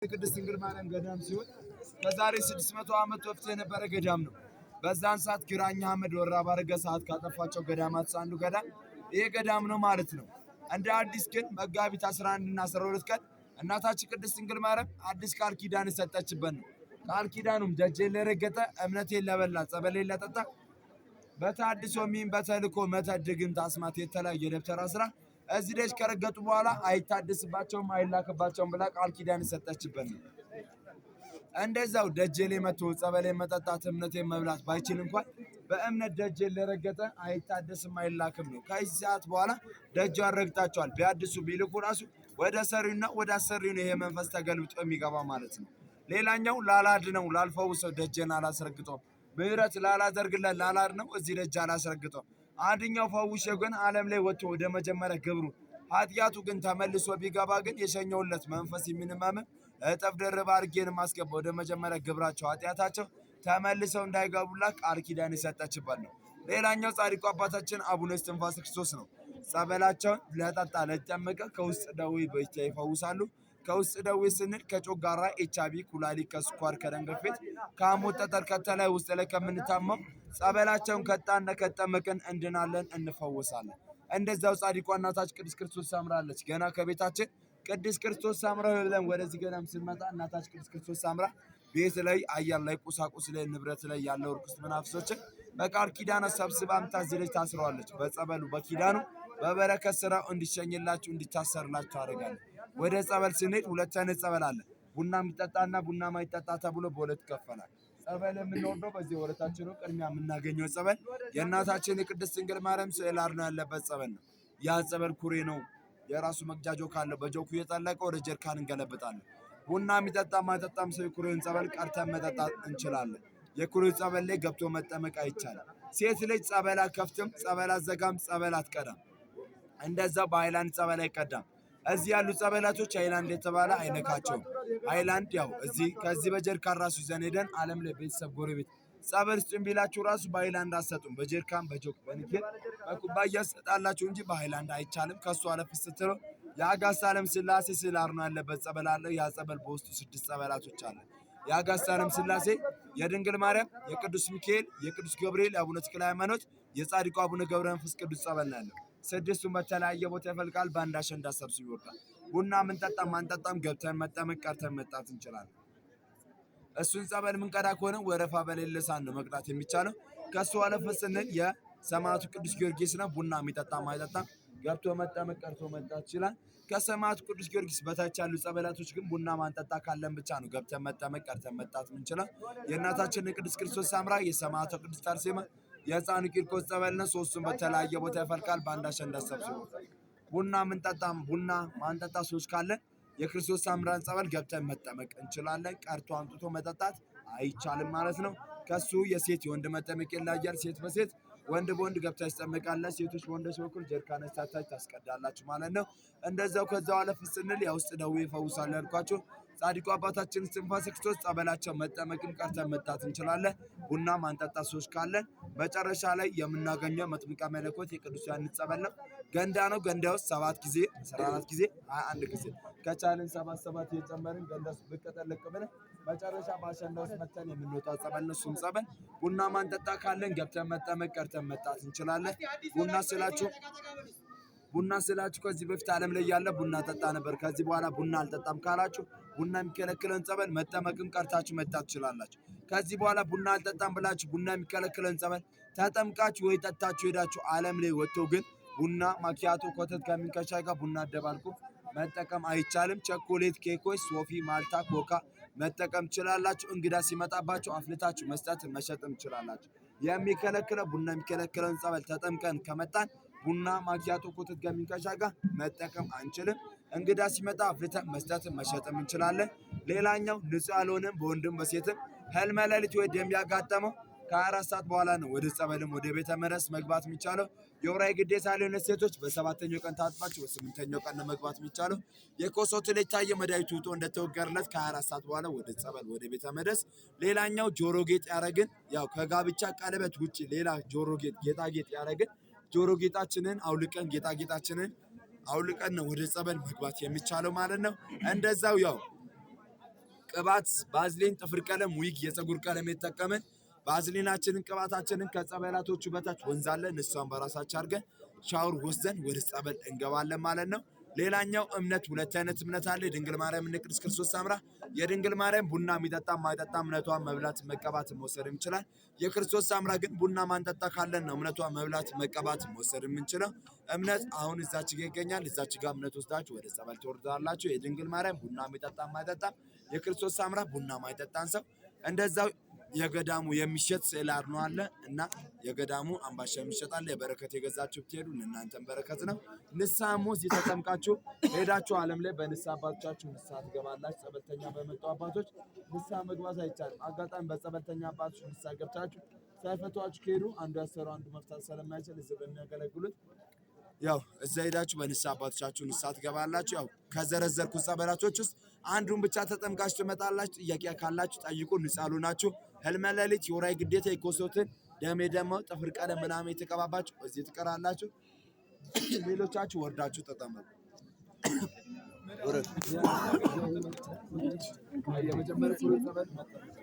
ቅድስት ድንግል ማርያም ገዳም ሲሆን ከዛሬ 600 ዓመት በፊት የነበረ ገዳም ነው። በዛን ሰዓት ግራኝ አህመድ ወራ ባረገ ሰዓት ካጠፋቸው ገዳማት አንዱ ገዳም ይሄ ገዳም ነው ማለት ነው። እንደ አዲስ ግን መጋቢት 11 እና 12 ቀን እናታችን ቅድስት ድንግል ማርያም አዲስ ቃል ኪዳን የሰጠችበት ነው። ቃል ኪዳኑም ደጄን ለረገጠ፣ እምነቴን ለበላ፣ ጸበሌን ለጠጣ በተሐድሶ ሚን በተልኮ መተት ድግምት አስማት የተለያየ የደብተራ ስራ እዚህ ደጅ ከረገጡ በኋላ አይታደስባቸውም አይላክባቸውም ብላ ቃል ኪዳን የሰጠችበት ነው። እንደዛው ደጄ ላይ መጥቶ ጸበሌን መጠጣት እምነቴን መብላት ባይችል እንኳን በእምነት ደጄን ለረገጠ አይታደስም አይላክም ነው። ከዚህ ሰዓት በኋላ ደጇን ረግጣቸዋል። ቢያድሱ ቢልኩ ራሱ ወደ ሰሪውና ወደ አሰሪው ነው ይሄ መንፈስ ተገልብጦ የሚገባ ማለት ነው። ሌላኛው ላላድነው ላልፈውሰው ደጄን አላስረግጠውም፣ ምህረት ላላደርግለት ላላድነው እዚህ ደጅ አላስረግጠውም። አንደኛው ፈውሼ ግን ዓለም ላይ ወጥቶ ወደ መጀመሪያ ግብሩ ኃጢአቱ ግን ተመልሶ ቢገባ ግን የሸኘውለት መንፈስ የሚንመምን እጥፍ ድርብ አድርጌን ማስገባ ወደ መጀመሪያ ግብራቸው ኃጢአታቸው ተመልሰው እንዳይገቡላት ቃል ኪዳን የሰጠችበት ነው። ሌላኛው ጻድቁ አባታችን አቡነ እስትንፋሰ ክርስቶስ ነው። ጸበላቸውን ለጠጣ ለተጠመቀ ከውስጥ ደዌ በሽታ ይፈውሳሉ። ከውስጥ ደዌ ስንል ከጮጋራ፣ ኤችአይቪ፣ ኩላሊት፣ ከስኳር፣ ከደም ግፊት፣ ከሐሞት ጠጠር፣ ከተለያዩ ውስጥ ላይ ከምንታመም ጸበላቸውን ከጣን ከጠመቅን እንድናለን፣ እንፈወሳለን። እንደዛው ጻድቋ እናታችን ቅድስት ክርስቶስ ሰምራለች። ገና ከቤታችን ቅድስት ክርስቶስ ሰምራ ብለን ወደዚህ ገዳም ስንመጣ እናታችን ቅድስት ክርስቶስ ሰምራ ቤት ላይ፣ አየር ላይ፣ ቁሳቁስ ላይ፣ ንብረት ላይ ያለው ርኩስ መናፍሶችን በቃል ኪዳነ ሰብስባ አምጥታ እዚህ ላይ ታስረዋለች። በጸበሉ በኪዳኑ በበረከት ስራው እንዲሸኝላችሁ እንዲታሰርላችሁ ታደርጋለች። ወደ ጸበል ስንሄድ ሁለት አይነት ጸበል አለ። ቡና የሚጠጣና ቡና ማይጠጣ ተብሎ በሁለት ይከፈላል። ጸበል የምንወርደው በዚህ ወረታችን ነው። ቅድሚያ የምናገኘው ጸበል የእናታችን የቅድስት ድንግል ማርያም ስዕል አድኖ ያለበት ጸበል ነው። ያ ጸበል ኩሬ ነው። የራሱ መቅጃ ጆክ አለው። በጆኩ እየጠለቀ ወደ ጀርካን እንገለብጣለን። ቡና የሚጠጣ ማይጠጣም ሰው የኩሬውን ጸበል ቀርተን መጠጣት እንችላለን። የኩሬው ጸበል ላይ ገብቶ መጠመቅ አይቻልም። ሴት ልጅ ጸበል አትከፍትም፣ ጸበል አትዘጋም፣ ጸበል አትቀዳም። እንደዛ በሃይላንድ ጸበል አይቀዳም። እዚህ ያሉ ጸበላቶች ሃይላንድ የተባለ አይነካቸውም። ሃይላንድ ያው እዚህ ከዚህ በጀርካን ራሱ ይዘን ሄደን ዓለም ላይ ቤተሰብ ጎረቤት ጸበል ስጡን ቢላችሁ ራሱ በሃይላንድ አትሰጡም። በጀርካን በጆክ በኒኬል በኩባያ ትሰጣላችሁ እንጂ በሃይላንድ አይቻልም። ከሱ አለፍ ስትለው የአጋስታ ዓለም ስላሴ ስዕል አድኖ ያለበት ጸበል አለ። ያ ጸበል በውስጡ 6 ጸበላቶች አለ። የአጋስታ ዓለም ስላሴ የድንግል ማርያም፣ የቅዱስ ሚካኤል፣ የቅዱስ ገብርኤል፣ የአቡነ ተክለ ሃይማኖት፣ የጻድቁ አቡነ ገብረ መንፈስ ቅዱስ ጸበል ነው ያለው። 6ቱን በተለያየ ቦታ ይፈልቃል። በአንድ አሸንዳ ሰብስቦ ይወርዳል። ቡና ምንጠጣም ማንጠጣም ገብተን መጠመቅ ቀርተን መጣት እንችላለን። እሱን ጸበል ምንቀዳ ከሆነ ወረፋ በሌለ ሳን ነው መቅዳት የሚቻለው። ከሱ አለፍ ስንል የሰማዕቱ ቅዱስ ጊዮርጊስ ነው። ቡና የሚጠጣ ማይጠጣም ገብቶ መጠመቅ ቀርቶ መጣት ይችላል። ከሰማዕቱ ቅዱስ ጊዮርጊስ በታች ያሉ ጸበላቶች ግን ቡና ማንጠጣ ካለን ብቻ ነው ገብተን መጠመቅ ቀርተን መጣት የምንችለው። የእናታችን የቅድስት ክርስቶስ ሳምራ፣ የሰማዕቷ ቅድስት አርሴማ፣ የሕፃኑ ቂርቆስ ጸበል ነው። 3ቱም በተለያየ ቦታ ይፈልቃል። በአንድ አሸንዳ ሰብስቦ ቡና ምንጠጣም ቡና ማንጠጣ ሰዎች ካለን የክርስቶስ ሳምራን ጸበል ገብተን መጠመቅ እንችላለን። ቀርቶ አምጥቶ መጠጣት አይቻልም ማለት ነው። ከሱ የሴት የወንድ መጠመቅ ይለያያል። ሴት በሴት ወንድ በወንድ ገብታ ይጠመቃላችሁ። ሴቶች በወንዶች በኩል ጀርካን ሳታች ታስቀዳላችሁ ማለት ነው። እንደዛው ከዛው አለፍ ስንል የውስጥ ደዌ ይፈውሳል ያልኳችሁ ጻድቁ አባታችን እስትንፋሰ ክርስቶስ ጸበላቸው መጠመቅም ቀርተን መጣት እንችላለን። ቡና ማንጠጣ ሰዎች ካለን መጨረሻ ላይ የምናገኘው መጥምቀ መለኮት የቅዱስ ዮሐንስ ጸበል ነው። ገንዳ ነው። ገንዳ ውስጥ 7 ጊዜ 14 ጊዜ 21 ጊዜ ከቻልን 7 7 እየጨመርን ገንዳ ውስጥ ብቅ ጥልቅ ብለን መጨረሻ በአሸንዳ ውስጥ መተን የምንወጣው ጸበል ነው። እሱም ጸበል ቡና ማንጠጣ ካለን ገብተን መጠመቅ ቀርተን መጣት እንችላለን። ቡና ስላችሁ ከዚህ በፊት ዓለም ላይ ያለ ቡና ጠጣ ነበር። ከዚህ በኋላ ቡና አልጠጣም ካላችሁ ቡና የሚከለክለን ጸበል መጠመቅም ቀርታችሁ መጣት ትችላላችሁ። ከዚህ በኋላ ቡና አልጠጣም ብላችሁ ቡና የሚከለክለን ጸበል ተጠምቃችሁ ወይ ጠጣችሁ ሄዳችሁ ዓለም ላይ ወጥቶ ግን ቡና ማኪያቶ ኮተት ከሚንከሻ ጋር ቡና አደባልቆ መጠቀም አይቻልም። ቸኮሌት፣ ኬኮች፣ ሶፊ፣ ማልታ፣ ኮካ መጠቀም ትችላላችሁ። እንግዳ ሲመጣባችሁ አፍልታችሁ መስጠት መሸጥም ትችላላችሁ። የሚከለክለው ቡና የሚከለክለውን ጸበል ተጠምቀን ከመጣን ቡና ማኪያቶ ኮተት ከሚንከሻ ጋር መጠቀም አንችልም። እንግዳ ሲመጣ አፍልተን መስጠትም መሸጥም እንችላለን። ሌላኛው ንጹህ ያልሆነም በወንድም በሴትም ህልመ ሌሊት ወይ ደም ያጋጠመው ከ24 ሰዓት በኋላ ነው ወደ ጸበልም ወደ ቤተ መቅደስ መግባት የሚቻለው። የወርሃዊ ግዴታ ያልሆነ ሴቶች በ7ኛው ቀን ታጥባችሁ በ8ኛው ቀን ነው መግባት የሚቻለው። የኮሶ ትል የታየ መድኃኒቱ ውጦ እንደተወገረለት ከ24 ሰዓት በኋላ ወደ ጸበል ወደ ቤተ መቅደስ። ሌላኛው ጆሮ ጌጥ ያረግን ያው ከጋብቻ ቀለበት ውጪ ሌላ ጆሮ ጌጥ ጌጣጌጥ ያረግን ጆሮ ጌጣችንን አውልቀን ጌጣጌጣችንን አውልቀን ነው ወደ ጸበል መግባት የሚቻለው ማለት ነው። እንደዛው ያው ቅባት፣ ባዝሊን፣ ጥፍር ቀለም፣ ዊግ፣ የፀጉር ቀለም የተጠቀምን ባዝሊናችንን ቅባታችንን ከጸበላቶቹ በታች ወንዛለን እሷን በራሳችን አድርገን ሻወር ወስደን ወደ ጸበል እንገባለን ማለት ነው። ሌላኛው እምነት ሁለት አይነት እምነት አለ። የድንግል ማርያም እና ቅዱስ ክርስቶስ ሳምራ። የድንግል ማርያም ቡና የሚጠጣ የማይጠጣ እምነቷን መብላት መቀባት መውሰድ ይችላል። የክርስቶስ ሳምራ ግን ቡና ማንጠጣ ካለን ነው እምነቷን መብላት መቀባት መውሰድ የምንችለው። እምነት አሁን እዛች ጋ ይገኛል። እዛች ጋ እምነት ወስዳችሁ ወደ ጸበል ትወርዳላችሁ። የድንግል ማርያም ቡና የሚጠጣ የማይጠጣ፣ የክርስቶስ ሳምራ ቡና ማይጠጣን ሰው እንደዛው የገዳሙ የሚሸጥ ስዕል አድኖ አለ እና የገዳሙ አምባሻ የሚሸጥ አለ። የበረከት የገዛችሁ ብትሄዱ ለእናንተም በረከት ነው። ንስሐ ሞት የተጠምቃችሁ ሄዳችሁ ዓለም ላይ በንስሐ አባቶቻችሁ ንስሐ ትገባላችሁ። ጸበልተኛ በመጡ አባቶች ንስሐ መግባት አይቻልም። አጋጣሚ በጸበልተኛ አባቶች ንስሐ ገብታችሁ ሳይፈቷችሁ ከሄዱ አንዱ ያሰረው አንዱ መፍታት ስለማይችል እዚህ በሚያገለግሉት ያው እዛ ሄዳችሁ በንስሐ አባቶቻችሁ ንስሐ ትገባላችሁ። ያው ከዘረዘርኩት ጸበላቶች ውስጥ አንዱን ብቻ ተጠምቃችሁ ትመጣላችሁ። ጥያቄ ካላችሁ ጠይቁ። ንጻሉ ናችሁ። ህልመ ሌሊት፣ የወራይ ግዴታ፣ የኮሶትን ደሜ ደግሞ ጥፍር ቀለም ምናምን የተቀባባችሁ እዚህ ትቀራላችሁ። ሌሎቻችሁ ወርዳችሁ ተጠመቁ።